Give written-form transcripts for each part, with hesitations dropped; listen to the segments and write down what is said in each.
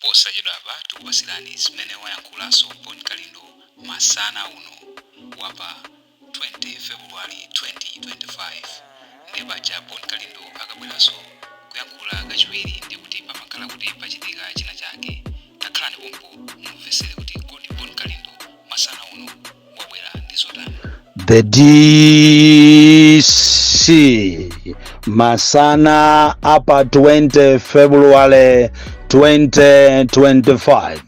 Posachedwapa tikupasirani zimene wayankhulanso Bon Kalindo masana uno wapa 20 February 2025. Ndiye paja Bon Kalindo akabweranso kuyankhula kachiwiri, ndi kuti pamakhala kuti pachitika china chake. Takhalani pompo mumvesere kuti kodi Bon Kalindo masana uno wabwera ndi zotani. The DC, masana apa 20 February 2025.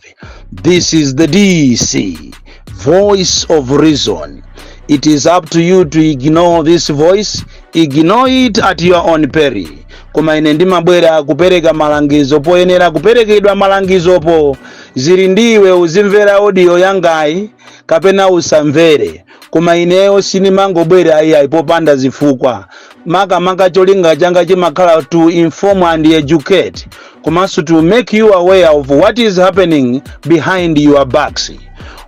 This is the DC, voice of reason. It is up to you to ignore this voice, ignore it at your own peril. Koma ine ndimabwera kupereka malangizo poyenera kuperekedwa malangizopo. Zili ndiwe uzimvera audio yangayi kapena usamvere, koma ineyo sinimangobwera ayiayi popanda zifukwa. Makamaka cholinga changa chimakhala to inform and educate, komanso to make you aware of what is happening behind your backs.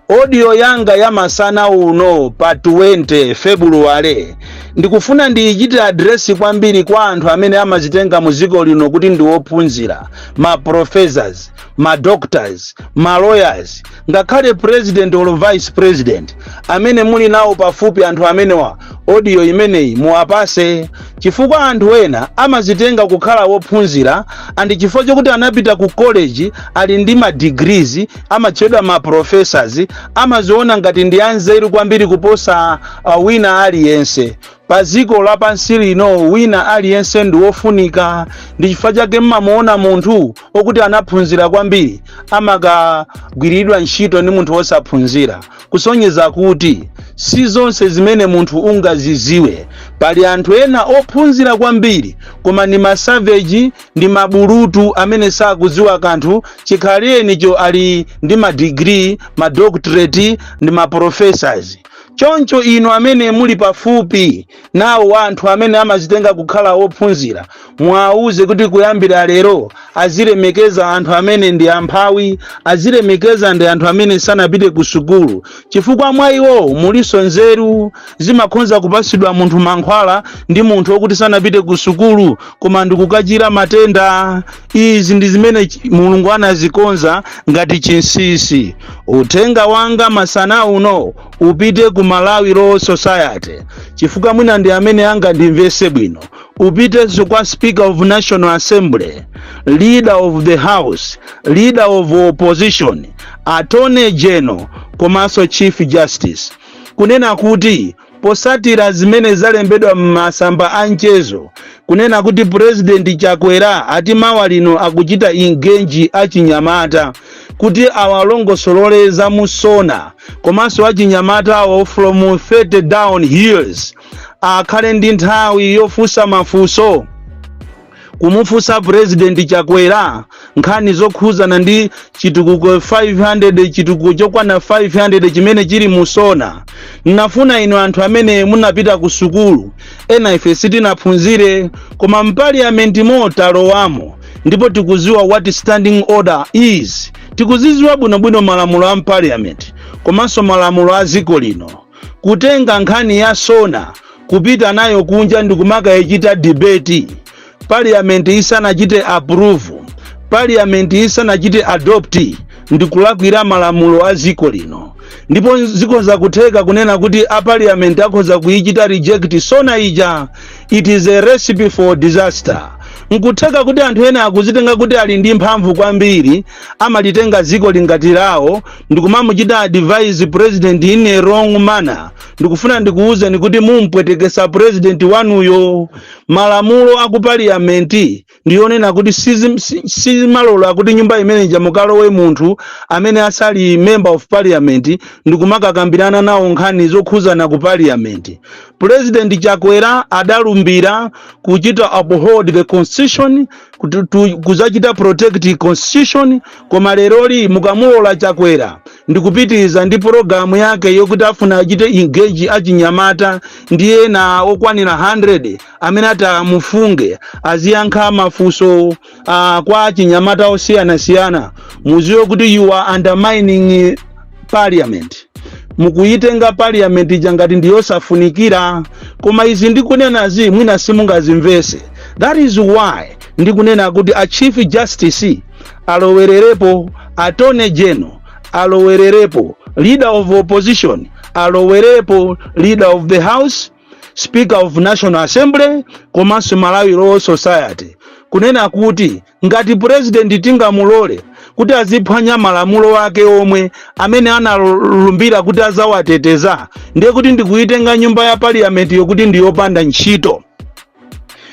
Audio yanga ya masana uno pa 20 February ndikufuna ndiyichite address kwambiri kwa anthu amene amazitenga mu dziko lino kuti ndi ophunzira, ma professors, ma doctors, ma lawyers, ngakhale president or vice president amene muli nawo pafupi. Anthu amenewa, audio imeneyi muwapase, chifukwa anthu ena amazitenga kukhala wophunzira and chifukwa chokuti anapita ku college, ali ndi ma degrees, amatchedwa ma professors, amaziona ngati ndi anzeru kwambiri kuposa wina aliyense pa dziko lapansi lino. Wina aliyense ndi wofunika. Ndi chifukwa chake mmamuona munthu okuti anaphunzira kwambiri amakagwiridwa ntchito ndi munthu wosaphunzira, kusonyeza kuti si zonse zimene munthu ungaziziwe. Pali anthu ena ophunzira kwambiri koma ndi ma savage, ndi mabulutu amene sakudziwa kanthu, chikhalirenicho ali ndi ma degree, ma doctorate ndi ma professors. Choncho inu amene muli pafupi nawo anthu amene amazitenga kukhala ophunzira, mwauze kuti kuyambira lero azilemekeza anthu amene ndi amphawi, azilemekeza ndi anthu amene sanapite ku sukulu, chifukwa mwa iwo muliso nzeru. Zimakhonza kupasidwa munthu mankhwala ndi munthu wokuti sanapite ku sukulu koma ndikukachira matenda. Izi ndi zimene Mulungu anazikonza ngati chinsinsi. Uthenga wanga masana uno upite ku Malawi Law Society, chifukwa mwina ndi amene angandimvese bwino. Upitenso kwa Speaker of National Assembly, Leader of the House, Leader of Opposition, Attorney General komanso Chief Justice, kunena kuti posatira zimene zalembedwa m'masamba a mchezo, kunena kuti President Chakwera ati mawa lino akuchita engage achinyamata kuti awalongosolole za mu SONA, komanso achinyamata awo from 30 down years akhale ndi nthawi yofunsa mafunso, kumufunsa President Chakwera nkhani zokhuzana ndi chitukuko 500, chitukuko chokwana 500 chimene chili mu SONA. Nafuna inu anthu amene munapita ku sukulu, ena ife sitinaphunzire, koma mpaliyamenti motalowamo ndipo tikuziwa what standing order is, tikuziziwa bwinobwino malamulo a parliament komanso malamulo a dziko lino. Kutenga nkhani ya SONA kupita nayo kunja ndikumakaichita debate parliament isanachite approve, parliament isanachite adopt, ndikulakwira malamulo a dziko lino. Ndipo zikhoza kutheka kunena kuti a parliament akhoza kuyichita reject SONA ija. It is a recipe for disaster. Nkutheka kuti anthu ena akuzitenga kuti ali ndi mphamvu kwambiri, amalitenga dziko lingati lawo ndikumamuchita advise president in a wrong manner. Ndikufuna ndikuwuzeni kuti mumpwetekesa president wanuyo. Malamulo aku parliament ndiyonena kuti sizimalola kuti nyumba imeneja mukalowe munthu amene asali member of parliament ndikumakakambirana nawo nkhani zokhuzana ku parliament. President Chakwera adalumbira kuchita uphold the constitution, kuzachita protect constitution. Koma leroli mukamulola Chakwera ndikupitiriza ndi pologalamu yake yokuti afuna achite engage achinyamata ndi ena okwanira 100 amene ati amufunge aziyankha mafunso kwa achinyamata osiyanasiyana, muziwe kuti you are undermining parliament. Mukuyitenga parliament ija ngati ndiyosafunikira. Koma izi ndikunenazi mwina simungazimvese. That is why ndikunena kuti a Chief Justice alowererepo, Attorney General alowererepo, Leader of Opposition alowerepo, Leader of the House, Speaker of National Assembly, komanso Malawi Law Society, kunena kuti ngati President tingamulole kuti aziphwanya malamulo ake omwe amene analumbira kuti azawateteza, ndiye kuti ndikuyitenga nyumba ya Parliament yokuti ndiyopanda ntchito.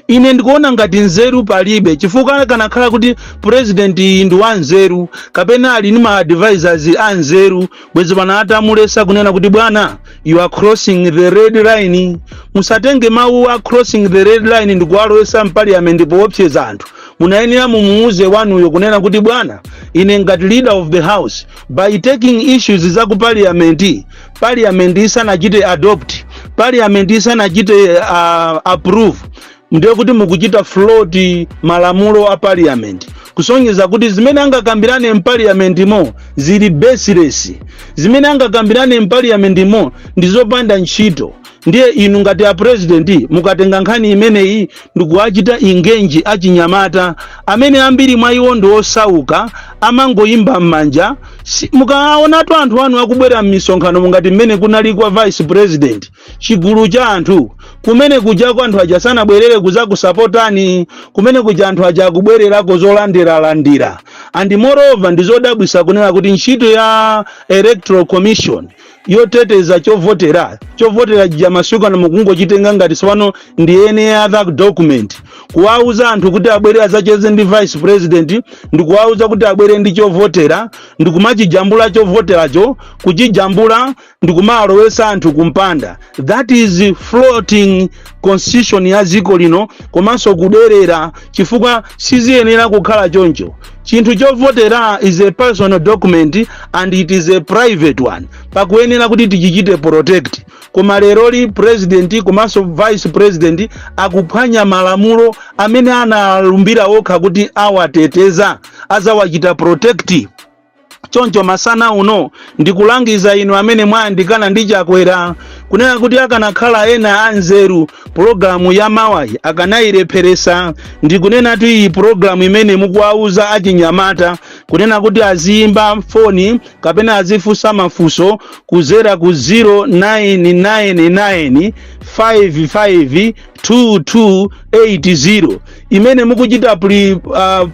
Ine ndikuona ngati nzeru palibe, chifukwa kanakhala kuti President ndi wanzeru kapena ali ndi ma advisors anzeru, bwezi pano atamulesa kunena kuti, "Bwana, you are crossing the red line." Musatenge mawu a "crossing the red line" ndikuwalowesa m'Parliament poopseza anthu. Munayenera mumuuze wanuyo kunena kuti, "Bwana, ine ngati Leader of the House, by taking issues za ku Parliament, Parliament isanachite adopt, Parliament isanachite approve, ndiye kuti mukuchita flout malamulo a Parliament," kusonyeza kuti zimene angakambirane m'Parliament mo zili baseless, zimene angakambirane m'Parliament mo ndi zopanda ntchito. Ndiye inu ngati a President mukatenga nkhani imeneyi ndikuwachita engage achinyamata amene ambiri mwa iwo ndi osauka, amangoyimba m'manja. Mukaonatu anthu anu akubwera m'misonkhano mungati mmene kunali kwa Vice President, chigulu cha anthu kumene kujako, anthu aja sanabwerere kuzakusapotani. Kumene kuja anthu aja akubwererako zolandiralandira. And moreover, ndizodabwisa kunena kuti ntchito ya Electoral Commission yoteteza chovotera, chovotera chija masiku ano mukungochitenga ngati tsopano ndi any other document, kuwauza anthu kuti abwere azacheze ndi Vice President, ndikuwauza kuti abwere ndi chovotera, ndikumachijambula chovoteracho, kuchijambula ndikumalowesa anthu kumpanda. That is flouting constitution ya dziko lino komanso kuderera, chifukwa siziyenera kukhala choncho. Chinthu chovotera is a personal document and it is a private one, pakuyenera kuti tichichite protect. Koma leroli President komanso Vice President akuphwanya malamulo amene analumbira okha kuti awateteza, azawachita protect. Choncho masana uno ndikulangiza inu amene mwayandikana ndi Chakwera kunena kuti akanakhala ena anzeru, pulogalamu ya mawayi akanayilepheresa. Ndikunenatu iyi pulogalamu imene mukuwauza achinyamata kunena kuti aziyimba foni kapena azifunsa mafunso kuzera ku 0999 55 2280, imene mukuchita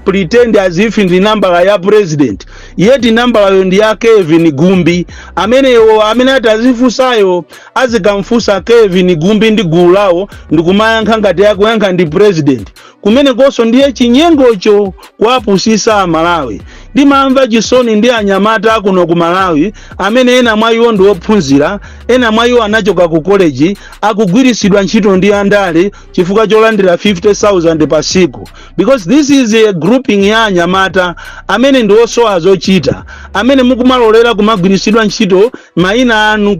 pretend as if ndi nambala ya President, yet nambalayo ndi ya Kevin Gumbi. Amenewo amene ati azifunsayo azikamfunsa Kevin Gumbi ndi gulu lawo, ndikumayankha ngati akuyankha ndi President. Kumene konso ndiye chinyengocho, kuwapusisa Amalawi. Ndimamva chisoni ndi anyamata akuno ku Malawi amene ena mwa iwo ndi ophunzira, ena mwa iwo anachoka ku college, akugwirisidwa ntchito ndi andale chifukwa cholandira 50,000 pa siku, because this is a grouping ya anyamata amene ndi osowa zochita, amene mukumalolera kumagwirisidwa ntchito, mayina anu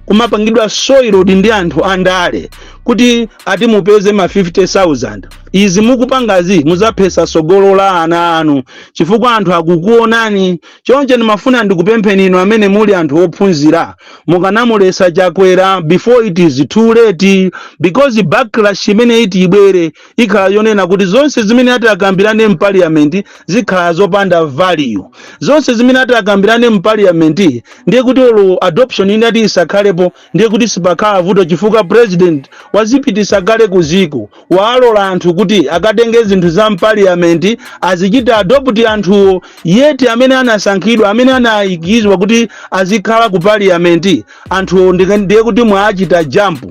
kumapangidwa soiled ndi anthu andale kuti ati mupeze ma 50,000. Izi mukupangazi muzaphesa sogolo la ana anu, chifukwa anthu akukuonani. Choncho ndimafuna ndikupempheni inu amene muli anthu ophunzira, mukanamulesa Chakwera before it is too late, because backlash imene iti ibwere ikhala yonena kuti zonse zimene ati akambirane m'Parliament zikhala zopanda value. Zonse zimene ati akambirane m'Parliament, ndiye kuti olo adoption inati isakhalepo, ndiye kuti sipakhala vuto, chifukwa President wazipitisa kale ku ziko, waalola anthu kuti akatenge zinthu za m'Parliament azichita adopt anthuwo, yet amene anasankhidwa, amene anayikizwa kuti azikhala ku Parliament, anthuwo ndiye kuti mwachita jump.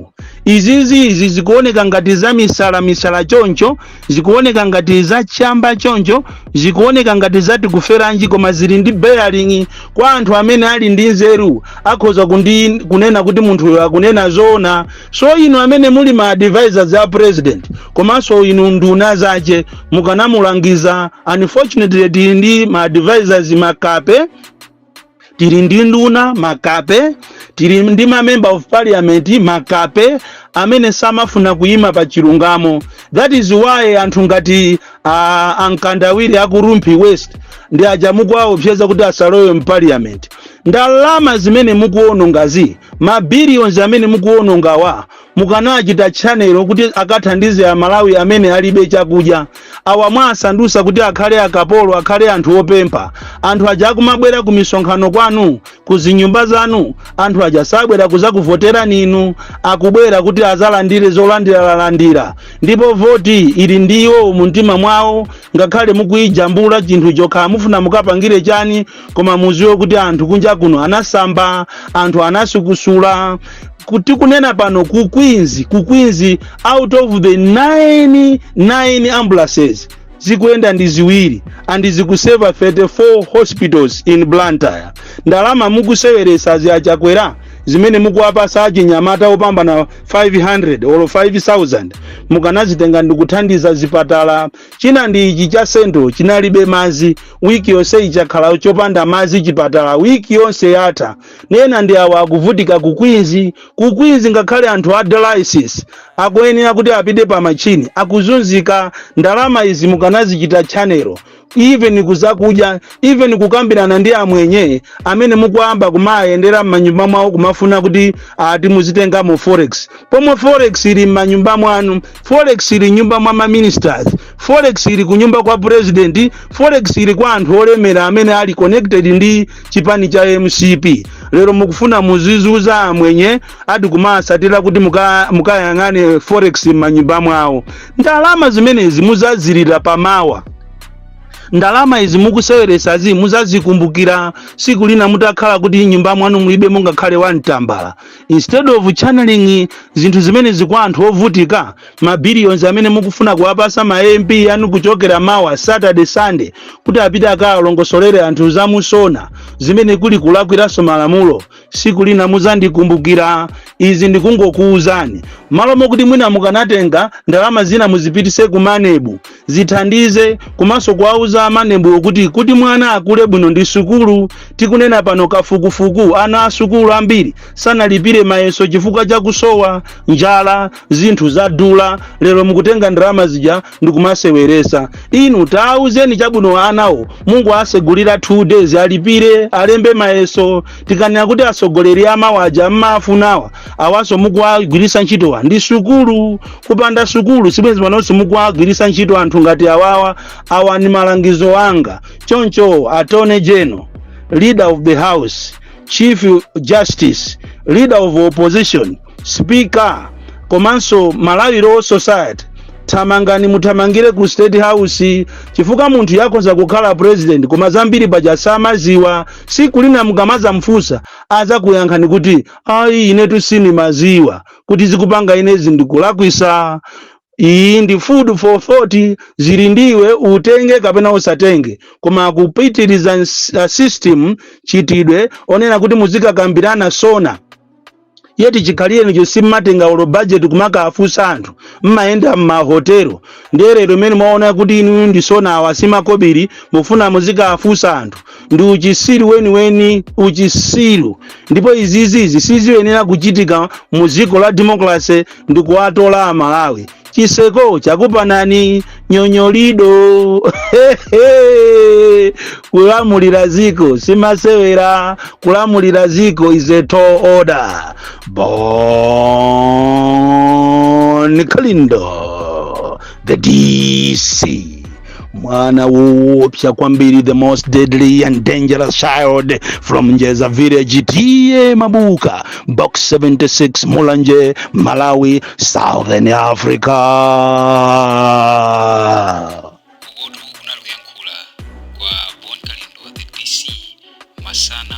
Izizi izi zikuoneka ngati za misala misala choncho, zikuoneka ngati za chamba choncho, zikuoneka ngati zati kuferanji, koma zili ndi bearing. Kwa anthu amene ali ndi nzeru akhoza kunena kuti munthuyo akunena zoona. So inu amene muli ma advisors a President komanso inu nduna zace, mukanamulangiza. Unfortunately, tili ndi ma advisors makape, tili ndi nduna makape, tili ndi ma Member of Parliament makape amene samafuna kuyima pa chilungamo. That is why anthu ngati ankandawiri aku Rumphi West ndi aja mukuwaopseza kuti asalowe m'Parliament. Ndalama zimene mukuonongazi, ma billions amene mukuonongawa, Mukanachita channel kuti akathandize Amalawi amene alibe chakudya. Awa mwasandusa kuti akhale akapolo, akhale anthu opempha. Anthu aja akumabwera ku misonkhano kwanu, ku zinyumba zanu, anthu aja sabwera kuzakuvoterani inu, akubwera kuti azalandire zolandiralandira. Ndipo voti ili ndiwo mu mtima mwawo. Ngakhale mukuyijambula chinthu chokha, mufuna mukapangire chani? Koma muziwe kuti anthu kunja kuno anasamba, anthu anasukusula. Kuti kunena pano, ku Queens, ku Queens, out of the 9 ambulances zikuyenda ndi ziwiri and zikuseva 34 hospitals in Blantyre. Ndalama mukuseweresa ziachakwera zimene mukuwapasa achinyamata opambana 500 or 5000, mukanazitenga ndikuthandiza zipatala. China ndi ichi cha Central, chinalibe madzi wiki yonse, ichakhala chopanda madzi chipatala wiki yonse yatha. Nena ndi awa akuvutika ku Queens. Ku Queens ngakhale anthu a dialysis akuyenera kuti apite pa machini, akuzunzika. Ndalama izi mukanazichita channel, even kuzakudya, even kukambirana ndi amwenye amene mukuyamba kumayendera m'manyumba mwawo kumafuna kuti ati muzitengamo forex, pomwe forex ili m'manyumba mwanu, forex ili nyumba mwa ma ministers, forex ili kunyumba kwa president, forex ili kwa anthu olemera amene ali connected ndi chipani cha MCP. Lero mukufuna muzizuza amwenye ati kumasatira kuti mukayang'ane forex m'manyumba mwawo. Ndalama zimenezi muzazilira pamawa. Ndalama izi mukuseweresazi muzazikumbukira siku lina mutakhala kuti nyumba mwanu mulibe mungakhale wamtambala. Instead of channeling zinthu zimenezi kwa anthu ovutika, ma billions amene mukufuna kuwapasa ma MP anu kuchokera mawa Saturday, Sunday, kuti apite akalongosolere anthu zamusona zimene kuli kulakwiranso malamulo, siku lina muzandikumbukira. Izi ndikungokuwuzani malo mokuti mwina mukanatenga ndalama zina muzipitise ku MANEB, zithandize, komanso kuwauza a MANEB kuti mwana akule bwino ndi sukulu. Tikunena pano, kafukufuku, ana a sukulu ambiri sanalipire mayeso chifukwa chakusowa, njala, zinthu zadula. Lero mukutenga ndalama zija ndikumaseweresa. Inu tauzeni chabwino anawo, Mungu asegulira 2 days, alipire, alembe mayeso. Tikanena kuti atsogoleri amawaja mmafunawa awaso mukuwagwirisa ntchitowa ndi sukulu. Kupanda sukulu sibwenzi panonso mukuwagwirisa ntchito anthu ngati awawa. Awa ni malangizo anga. Choncho Attorney General, Leader of the House, Chief Justice, Leader of Opposition, Speaker, komanso Malawi Law Society, thamangani, muthamangire ku State House, chifukwa munthu yakhoza kukhala president koma zambiri paja samaziwa. Siku lina mukamazamfunsa azakuyankhani kuti, "Ayi, inetu sinimaziwa kuti zikupanga inezi ndikulakwisa." Iyi ndi food for thought, zili ndiwe utenge kapena usatenge. Koma kupitiriza system chitidwe onena kuti muzikakambirana SONA, yeti chikhalirenicho simmatenga ulo budget kumakafunsa anthu, mmayenda mmahotelo. Ndiye lero imene mwaona kuti inu ndi SONA, awa simakobiri, mufuna muzikafunsa anthu, ndi uchisiru weniweni, uchisiru. Ndipo izizizi siziyenera kuchitika mu dziko la democracy. Ndi kuwatola Amalawi. Chiseko chakupanani nyonyolido. Kulamulira ziko simasewera. Kulamulira ziko is a tall order. Bon Kalindo, the DC, mwana woopsa kwambiri, the most deadly and dangerous child from Njeza village, T/A Mabuka, Box 76, Mulanje, Malawi, Southern Africa. Ukotu kunali kuyankhula kwa Bon Kalindo, the DC, masana.